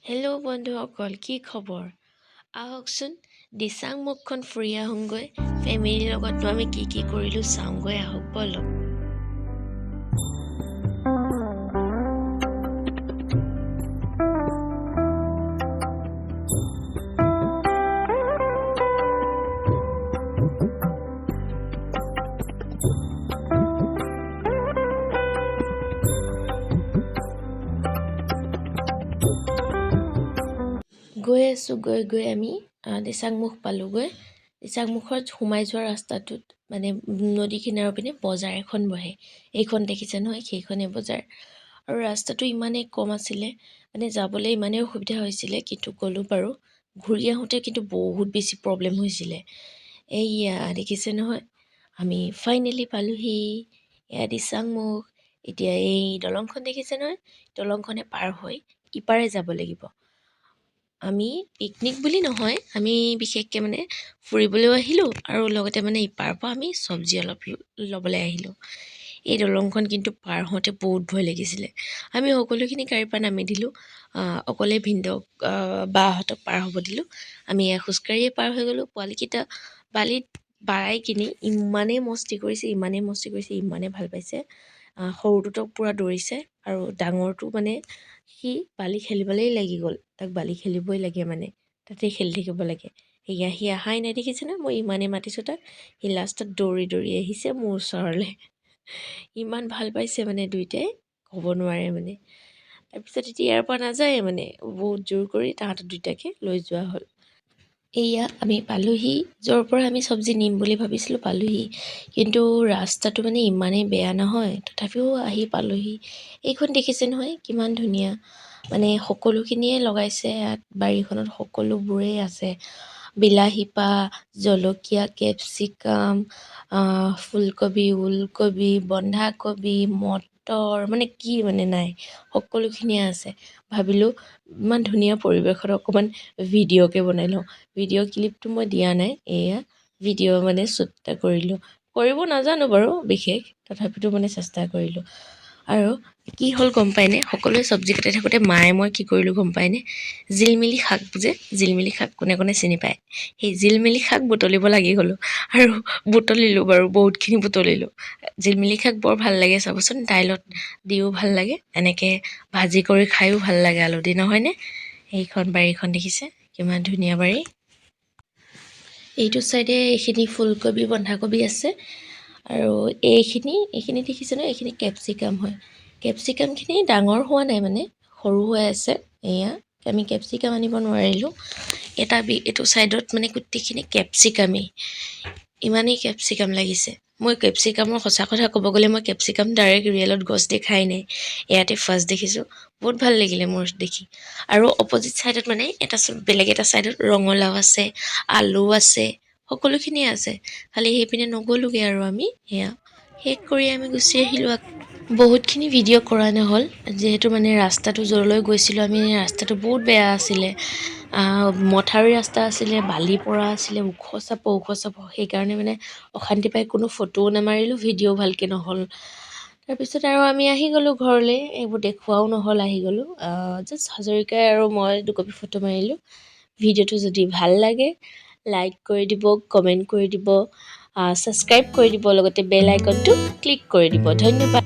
Hello' বন্ধুসকল, কি খবৰ? আহকচোন দিচাংমুখখন ফুৰি আহোঁগৈ। ফেমিলিৰ লগতনো আমি কি কি কৰিলোঁ চাওঁগৈ আহক ব'লক। গৈ আছোঁ, গৈ গৈ আমি দিচাংমুখ পালোঁগৈ। দিচাংমুখত সোমাই যোৱা ৰাস্তাটোত মানে নদী কিনাৰৰ পিনে বজাৰ এখন বহে। এইখন দেখিছে নহয়, সেইখনেই বজাৰ। আৰু ৰাস্তাটো ইমানেই কম আছিলে, মানে যাবলৈ ইমানেই অসুবিধা হৈছিলে, কিন্তু গ'লোঁ বাৰু। ঘূৰি আহোঁতে কিন্তু বহুত বেছি প্ৰব্লেম হৈছিলে। এইয়া দেখিছে নহয়, আমি ফাইনেলি পালোঁহি। এয়া দিচাংমুখ। এতিয়া এই দলংখন দেখিছে নহয়, দলংখনে পাৰ হৈ ইপাৰে যাব লাগিব। আমি পিকনিক বুলি নহয়, আমি বিশেষকৈ মানে ফুৰিবলৈও আহিলোঁ আৰু লগতে মানে ইপাৰৰ পৰা আমি চব্জি অলপ ল'বলৈ আহিলোঁ। এই দলংখন কিন্তু পাৰ হওঁতে বহুত ভয় লাগিছিলে। আমি সকলোখিনি গাড়ীৰ পৰা নামি দিলোঁ, অকলে ভিনদেউক বাহঁতক পাৰ হ'ব দিলোঁ। আমি এয়া খোজকাঢ়িয়ে পাৰ হৈ গ'লোঁ। পোৱালিকেইটা বালিত বাৰাই কিনি ইমানেই মস্তি কৰিছে, ইমানেই মস্তি কৰিছে, ইমানেই ভাল পাইছে। সৰুটোতো পূৰা দৌৰিছে আৰু ডাঙৰটো মানে সি বালি খেলিবলেই লাগি গ'ল। তাক বালি খেলিবই লাগে, মানে তাতেই খেলি থাকিব লাগে। সেয়া সি অহাই নাই, দেখিছেনে? মই ইমানেই মাতিছোঁ তাক, সি লাষ্টত দৌৰি দৌৰি আহিছে মোৰ ওচৰলৈ। ইমান ভাল পাইছে মানে দুইটাই, ক'ব নোৱাৰে মানে। তাৰপিছত এতিয়া ইয়াৰ পৰা নাযায়, মানে বহুত জোৰ কৰি তাহাঁতক দুইটাকে লৈ যোৱা হ'ল। এয়া আমি পালোহি য'ৰ পৰা আমি চব্জি নিম বুলি ভাবিছিলোঁ, পালোহি। কিন্তু ৰাস্তাটো মানে ইমানেই বেয়া নহয়, তথাপিও আহি পালোহি। এইখন দেখিছে নহয় কিমান ধুনীয়া, মানে সকলোখিনিয়ে লগাইছে ইয়াত। বাৰীখনত সকলোবোৰেই আছে, বিলাহী পা জলকীয়া, কেপচিকাম, ফুলকবি, ওলকবি, বন্ধাকবি, মটৰ, মানে কি মানে নাই, সকলোখিনিয়ে আছে। ভাবিলোঁ ইমান ধুনীয়া পৰিৱেশত অকণমান ভিডিঅ'কে বনাই লওঁ। ভিডিঅ' ক্লিপটো মই দিয়া নাই, এয়া ভিডিঅ' মানে শ্বুট এটা কৰিলোঁ। কৰিব নাজানো বাৰু বিশেষ, তথাপিতো মানে চেষ্টা কৰিলোঁ। আৰু কি হ'ল গম পায়নে? সকলোৱে চব্জি কাটি থাকোঁতে মায়ে মই কি কৰিলোঁ গম পায়নে? জিলমিলি শাক যে, জিলমিলি শাক কোনে কোনে চিনি পায়? সেই জিলমিলি শাক বুটলিব লাগি গ'লোঁ আৰু বুটলিলোঁ বাৰু, বহুতখিনি বুটলিলোঁ। জিলমিলি শাক বৰ ভাল লাগে চাবচোন, দাইলত দিও ভাল লাগে, এনেকৈ ভাজি কৰি খায়ো ভাল লাগে আলু দি, নহয়নে? এইখন বাৰীখন দেখিছে কিমান ধুনীয়া বাৰী। এইটো চাইডে এইখিনি ফুলকবি, বন্ধাকবি আছে। আৰু এইখিনি দেখিছে নহয়, এইখিনি কেপচিকাম হয়। কেপচিকামখিনি ডাঙৰ হোৱা নাই, মানে সৰু হৈ আছে। এয়া আমি কেপচিকাম আনিব নোৱাৰিলোঁ। এটা এইটো ছাইডত মানে গোটেইখিনি কেপচিকামেই, ইমানেই কেপচিকাম লাগিছে। মই কেপচিকামৰ সঁচা কথা ক'ব গ'লে মই কেপচিকাম ডাইৰেক্ট ৰিয়েলত গছ দেখাই নাই, ইয়াতে ফাৰ্ষ্ট দেখিছোঁ। বহুত ভাল লাগিলে মোৰ দেখি। আৰু অপজিট ছাইডত মানে এটা বেলেগ এটা ছাইডত ৰঙালাও আছে, আলু আছে, সকলোখিনিয়ে আছে। খালি সেইপিনে নগ'লোগৈ আৰু আমি। সেয়া শেষ কৰি আমি গুচি আহিলোঁ। বহুতখিনি ভিডিঅ' কৰা নহ'ল, যিহেতু মানে ৰাস্তাটো য'লৈ গৈছিলোঁ আমি, ৰাস্তাটো বহুত বেয়া আছিলে। মথাউৰি ৰাস্তা আছিলে, বালি পৰা আছিলে, ওখ চাপৰ ওখ চাপৰ, সেইকাৰণে মানে অশান্তি পাই কোনো ফটোও নামাৰিলোঁ, ভিডিঅ' ভালকৈ নহ'ল। তাৰপিছত আৰু আমি আহি গ'লোঁ ঘৰলৈ, এইবোৰ দেখুৱাও নহ'ল, আহি গ'লোঁ। জাষ্ট হাজৰিকাই আৰু মই দুকপি ফটো মাৰিলোঁ। ভিডিঅ'টো যদি ভাল লাগে লাইক কৰি দিব, কমেণ্ট কৰি দিব, ছাবস্ক্ৰাইব কৰি দিব, লগতে বেল আইকনটো ক্লিক কৰি দিব। ধন্যবাদ।